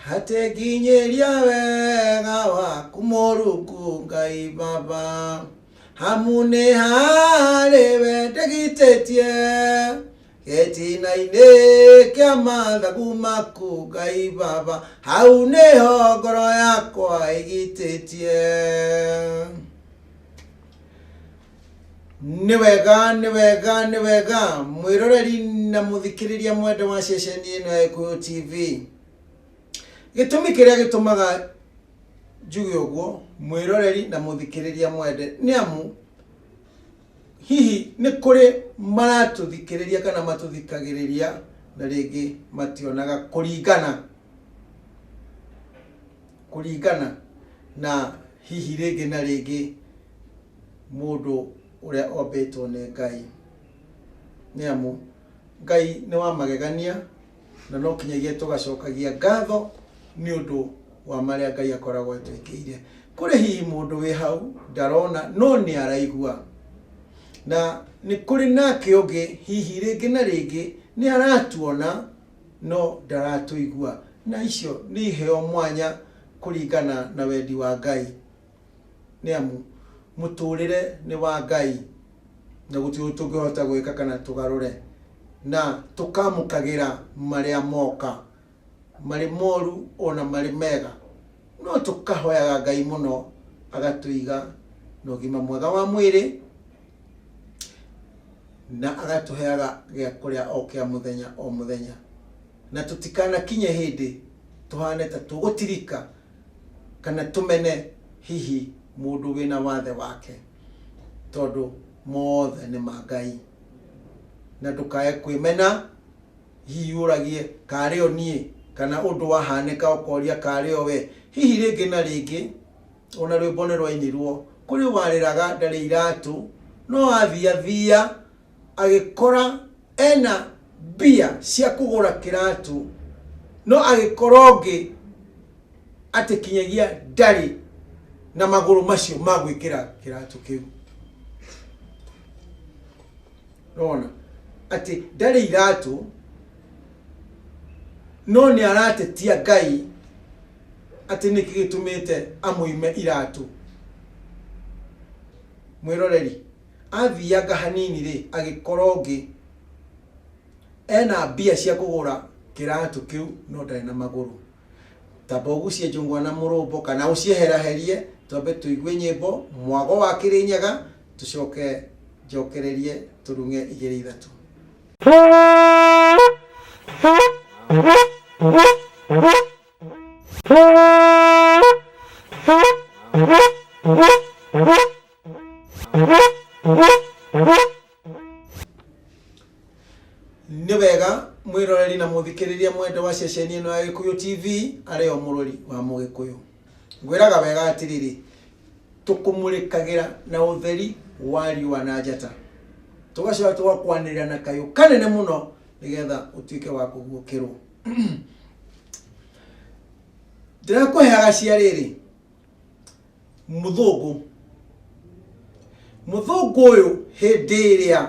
Hatenginyĩria wega waku Mũrungu Ngai Baba, Amu nĩ harĩ we ndĩgitĩtie, Gĩtina-inĩ kĩa mathagu maku Ngai Baba, Hau nĩho ngoro yakwa ĩgitĩtie. Nĩ wega, nĩ wega, nĩ wega, mwĩroreri na mũthikĩrĩria mwende wa ceceni ĩno ya Gĩkũyũ TV. Gĩtũmi kĩrĩa gĩtũmaga njuge ũguo, mwĩroreri na mũthikĩrĩria mwende, nĩ amu hihi nĩ kũrĩ maratũthikĩrĩria kana matũthikagĩrĩria na rĩngĩ mationaga kũringana kũringana na hihi rĩngĩ na rĩngĩ mũndũ ũrĩa ombĩtwo nĩ Ngai. Nĩ amu Ngai nĩ wa magegania na no kinyagia tũgacokagia ngatho nĩ ũndũ wa marĩa Ngai akoragwo atwĩkĩire. Kũrĩ hihi mũndũ wĩ hau ndarona no nĩ araigua. Na nĩ kũrĩ nake ũngĩ hihi rĩngĩ na rĩngĩ nĩ aratuona no ndaratũigua. Na icio nĩ iheo mwanya kũringana na wendi wa Ngai. Nĩ amu mũtũrĩre nĩ wa Ngai na gũtirĩ ũndũ tũngĩhota gwĩka kana tũgarũre. Na tũkamũkagĩra marĩa moka, marĩ moru ona marĩ mega. No tũkahoyaga Ngai mũno agatũiga na ũgima mwega wa mwĩrĩ na agatũheaga gĩa kũrĩa o kĩa mũthenya o mũthenya. Na tũtikanakinye hĩndĩ tũhane ta tũgũtirika kana tũmene hihi mũndũ wĩna wathe wake, tondũ mothe nĩ ma Ngai. Na ndũkae kwĩmena, hihi ũragie karĩ o niĩ, kana ũndũ wahanĩka ũkoria karĩ o we. Hihi rĩngĩ na rĩngĩ ona rwĩmbo nĩ rwainirwo, kũrĩ warĩraga ndarĩ iratũ, no athiathia agĩkora ena mbia cia kũgũra kĩratũ, no agĩkora ũngĩ atĩ kinyagia ndarĩ na magũrũ macio ma gwĩkĩra kĩratũ kĩu. Ũrona atĩ ndarĩ iratũ no nĩ aratetia Ngai atĩ nĩkĩ gĩtũmĩte amũime iratũ. Mwĩroreri athianga hanini rĩ, agĩkora ũngĩ ena mbia cia kũgũra kĩratũ kĩu no ndarĩ na magũrũ. Tamba ũgucie njũng'wa na mũrũmbo kana ũcieheraherie twambe tũigue nyĩmbo mwago wa Kĩrĩnyaga tũcoke njokererie tũrung'e igĩrĩ ithatũ. Nĩ wega mwĩroreri na mũthikĩrĩria mwende wa ceceni ĩno ya Gĩkũyũ TV arĩ o mũrori wa Mũgĩkũyũ. Ngwĩraga wega atĩrĩrĩ, tũkũmũrĩkagĩra na ũtheri wa riũa na njata. Tũgacoka tũgakwanĩrĩra na kayũ kanene mũno nĩgetha ũtuĩke wa kũguũkĩrwo. Ndĩrakũheaga cia rĩrĩ, Mũthũngũ. Mũthũngũ ũyũ hĩndĩ ĩrĩa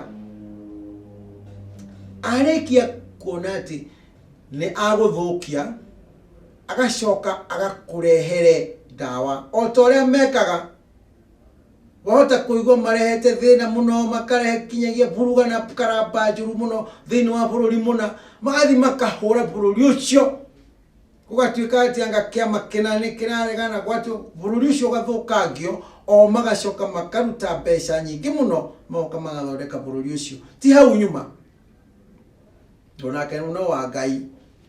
arĩkia kuona atĩ nĩ agũthũkia, agacoka agakũrehere ndawa o ta ũrĩa mekaga. Wahota kũigua marehete thĩna mũno, makarehe kinyagia mburuga na karamba njũru mũno thĩinĩ wa bũrũri mũna, magathiĩ makahũra bũrũri ũcio. Gũgatuĩka atĩ anga kĩama kĩna nĩ kĩraregana, gwatũ bũrũri ũcio ũgathũkangio, o magacoka makaruta mbeca nyingĩ mũno magoka magathondeka bũrũri ũcio. Ti hau nyuma, onake no wa Ngai,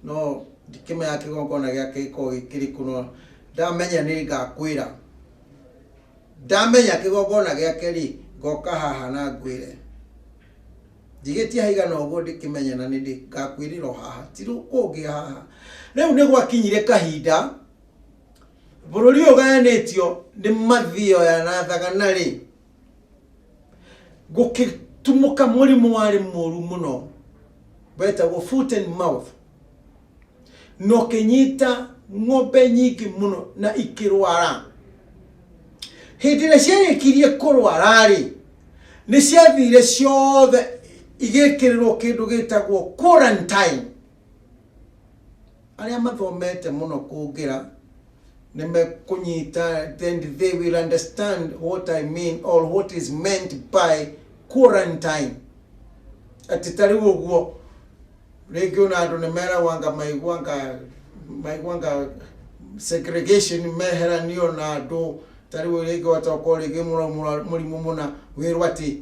no ndikĩmenyaga kĩgongona gĩake gĩkoragwo gĩ kĩrĩkũ, no ndamenya nĩ ngakwĩra. Ndamenya kĩgongona gĩake rĩ, ngoka haha na ngwĩre. Njigĩtie haigana ũguo ndĩkĩmenye na nĩ ngakwĩrĩra o haha ti kũngĩ haha. Rĩu nĩ gwakinyire kahinda bũrũri ũyũ ũgayanĩtio nĩ mathioya na thagana rĩ, gũkĩtumũka mũrimũ warĩ mũru mũno wetagwo foot and mouth na ũkĩnyita ng'ombe nyingĩ mũno na ikĩrwara. Hĩndĩ ĩrĩa ciarĩkirie kũrwara-rĩ, nĩ ciathire ciothe igĩkĩrĩrwo kĩndũ gĩtagwo quarantine. Arĩa mathomete mũno kũngĩra nĩ mekũnyita, then they will understand what I mean or what is meant by quarantine. Atĩ ta rĩu ũguo rĩngĩ ona andũ nĩ meragwo anga maiguanga maiguanga segregation meheranio na andũ ta rĩu rĩngĩ watokorwo rĩngĩ mũrimũ mũna wĩrwo atĩ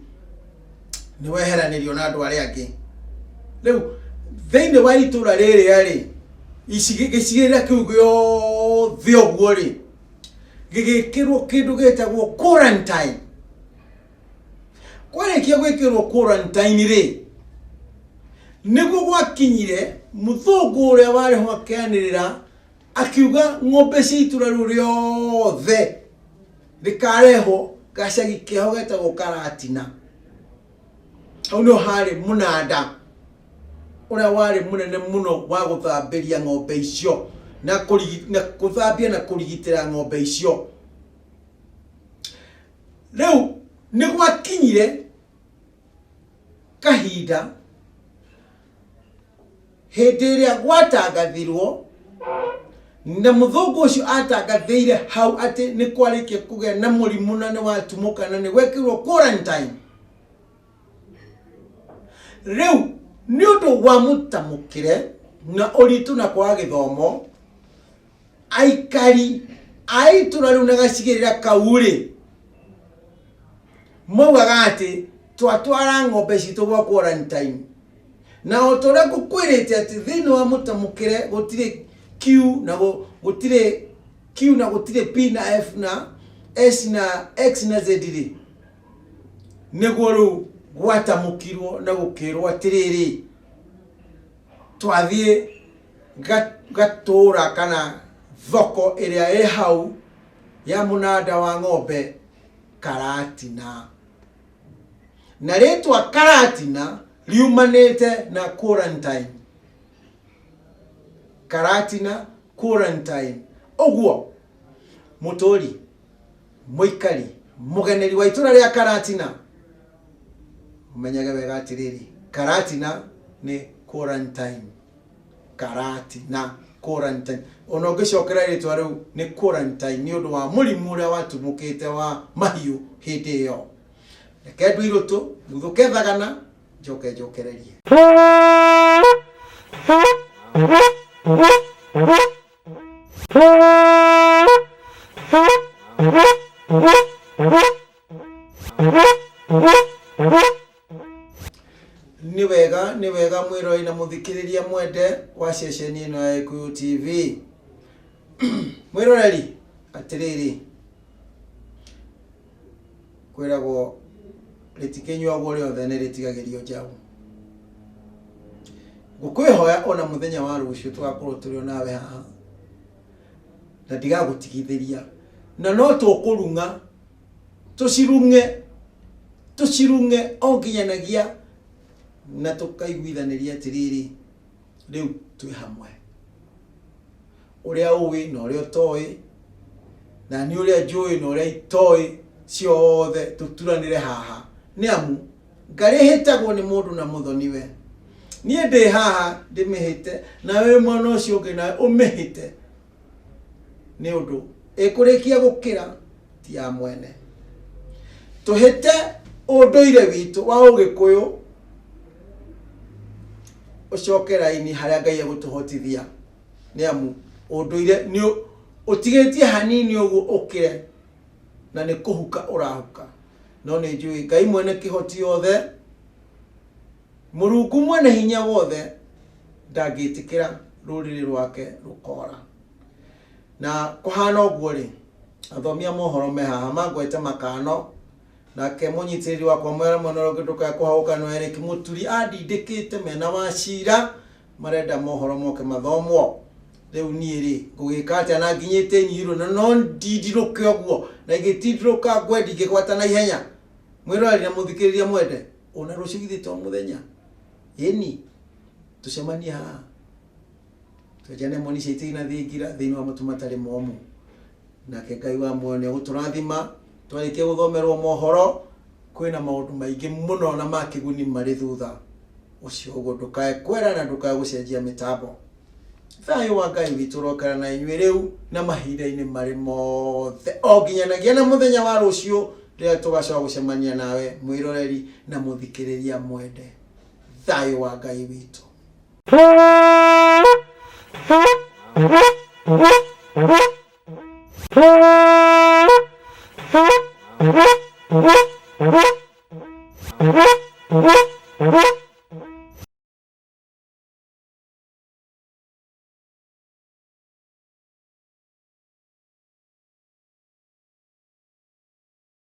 nĩ weheranĩrio na andũ arĩa angĩ. Rĩu thĩinĩ wa itũra rĩrĩa rĩ, gĩcigĩrĩra kĩu gĩothe ũguo rĩ, gĩgĩkĩrwo kĩndũ gĩtagwo quarantine. Kwarĩkia gwĩkĩrwo quarantine rĩ, nĩguo gwakinyire mũthũngũ ũrĩa warĩ ho akĩanĩrĩra akiuga ng'ombe cia itũra rĩu rĩothe rĩkarehwo gacagi keho getagwo Karatina. Hau nĩho harĩ mũnanda ũrĩa warĩ mũnene mũno wa gũthambĩria ng'ombe icio na gũthambia na kũrigitĩra ng'ombe icio. Rĩu nĩ gwakinyire kahinda hĩndĩ ĩrĩa gwatangathirwo na mũthũngũ ũcio atangathĩire hau atĩ nĩ kwarĩkia kũgĩa na mũrimũ na nĩ watumũka na nĩ gwekĩrwo quarantine. Rĩu nĩ ũndũ wa mũtamũkĩre na ũritũ na kwaga gĩthomo, aikari a itũra rĩu na gacigĩrĩra kau rĩ, maugaga atĩ twatwara ng'ombe citũ gwa quarantine. Na o ta ũrĩa ngũkwĩrĩte atĩ thĩinĩ wa mũtamũkĩre gũtirĩ Q na gũtirĩ Q na gũtirĩ P na F na S na X na Z rĩ, nĩguo rĩu gwatamũkirwo na gũkĩrwo atĩrĩrĩ, twathiĩ gatũra kana thoko ĩrĩa ĩ hau ya mũnanda wa ng'ombe Karatina. Na rĩtwa Karatina riumanĩte na quarantine. Karatina quarantine. Ũguo mũtũri, mũikari, mũgeneri wa itũra rĩa Karatina, ũmenyage wega atĩrĩrĩ, Karatina nĩ quarantine. Karatina quarantine. Ona ũngĩcokera rĩtwa rĩu nĩ quarantine nĩ ũndũ wa mũrimũ ũrĩa watumũkĩte wa mahiũ hĩndĩ ĩyo. Reke ndue irũtũ, nguthũke thagana, njoke njokererie. Nĩ wega, nĩ wega mwĩroreri na mũthikĩrĩria mwende wa ceceni ĩno ya Gĩkũyũ TV. Mwĩroreri, atĩrĩrĩ, kwĩragwo rĩtikĩnyuagwo rĩothe nĩ rĩtigagĩrio njaũ. Ngũkwĩhoya ona mũthenya wa rũciũ tũgakorwo tũrĩ o nawe haha, na ndigagũtigithĩria, na no tũkũrung'a tũcirung'e tũcirung'e o nginyanagia na tũkaiguithanĩria atĩrĩrĩ, rĩu twĩ hamwe, ũrĩa ũĩ na ũrĩa ũtoĩ, na niĩ ũrĩa njũĩ na ũrĩa itoĩ, ciothe tũturanĩre haha, nĩ amu ngarĩ ĩhĩtagwo nĩ mũndũ na mũthoniwe. Niĩ ndĩ haha ndĩmĩhĩte, nawe wĩ mwena ũcio ũngĩ nawe ũmĩhĩte. Nĩ ũndũ ĩkũrĩkia gũkĩra ti ya mwene. Tũhĩte ũndũire witũ wa ũgĩkũyũ ũcoke raini harĩa Ngai egũtũhotithia, nĩ amu ũndũire nĩ ũtigĩtie hanini ũguo ũkĩre na nĩ kũhuka ũrahuka. No nĩ njũĩ Ngai mwene kĩhoti yothe, Mũrungu mwene hinya wothe, ndangĩtĩkĩra rũrĩrĩ rwake rũkoora. Na kũhana ũguo-rĩ, athomi a mohoro me haha mangwete makano, nake mũnyitĩrĩri wakwa mwena mwena ũrĩa ũngĩ ndũkae kũhagũka nĩ Eric Mũturi andindĩkĩte mena Wachira marenda mohoro moke mathomwo. Rĩu niĩ-rĩ, ngũgĩka atĩa na nginyĩte Nyirũ na no ndindirũke ũguo, na ingĩtindirũka ngwe ndingĩgwata na ihenya? Mwĩroreri na mũthikĩrĩria mwende, ona rũciũ githĩ to mũthenya? Ĩni, tũcemanie haha twenjane moni cia itĩ na thingira thĩinĩ wa matu matarĩ momũ. Nake Ngai wa muoyo nĩ egũtũrathima. Twarĩkia gũthomerwo mohoro, kwĩna maũndũ maingĩ mũno na ma kĩguni marĩ thutha ũcio. Ũguo ndũkae kwera na ndũkae gũcenjia mĩtambo. Thayũ wa Ngai witũ ũrokara na inyuĩ rĩu na mahinda-inĩ marĩ mothe o nginyanagia na mũthenya wa rũciũ rĩrĩa tũgacoka gũcemania nawe mwĩroreri na mũthikĩrĩria mwende. Thayũ wa Ngai witũ.